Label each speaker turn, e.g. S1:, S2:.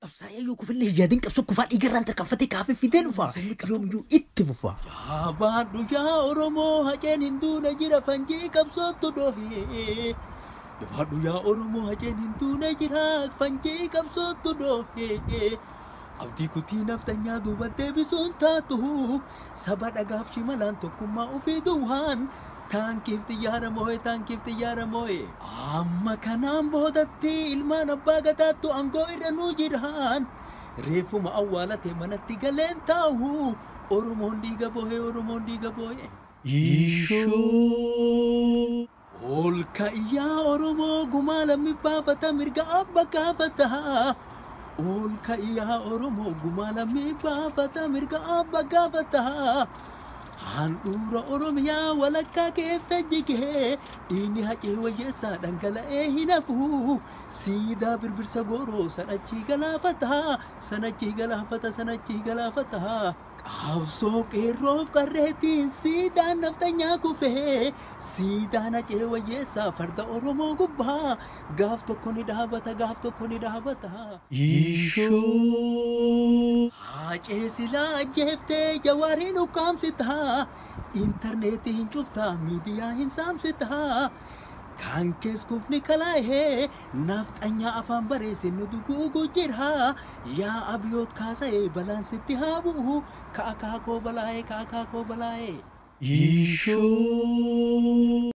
S1: Qabsaa'ee yoo kufillee yaadin qabsoo kufaa dhiigarraan tarkaanfatee kaafee fidee dhufa. Yoomiyyuu itti fufa.
S2: Jabaadhu yaa Oromoo, haceen hin duune jira, fanjii qabsootu dhohee. Jabaadhu yaa Oromoo, haceen hin duune jira, fanjii qabsootu dhohee. Abdii kutii naftanyaa duuba deebisuun taatu, saba dhagaaf shimalaan tokkummaa ofii duwwaan taankiif xiyyaara moo'e, taankiif xiyyaara moo'e. Amma kanaan boodatti ilmaan abbaa gadaattu aangoo irra nuu jiraan. Reeffuma awwaalate manatti galeen taa'u, Oromoon dhiiga boo'e, Oromoon dhiiga boo'e.
S1: Ishoo.
S2: Ol ka'iyyaa Oromoo, gumaa lammi baafata, mirga abba gaafata. Ol ka'iyyaa Oromoo, gumaa lammi baafata, mirga abba gaafata. Handhuura Oromiyaa walakkaa keessa jigee dhiigni Hacee Wayyeessaa dhangala'ee hin hafu. Siidaa Birbirsa Gooroo sanachii galaafata, sanachii galaafata, sanachii galaafata. Qabsoo qeerroof qarreetiin siidaan naftanyaa kufee, siidaan Hacee Wayyeessaa farda Oromoo gubbaa gaaf tokko ni dhaabata, gaaf tokko ni dhaabata.
S1: Ishoo.
S2: Hacee silaa ajjeeftee Jawaariin ukkaamsitaa, intarneetii hin cuftaa, miidiyaa hin saamsitaa. Kan kees kufni kalaa'ee nafxanyaa afaan bareesse nu duguugu jira. Yaa Abiyoot kaasa'ee, balaan sitti haa bu'u, ka akaakoo balaa'ee, ka akaakoo balaa'ee.
S1: Ishoo.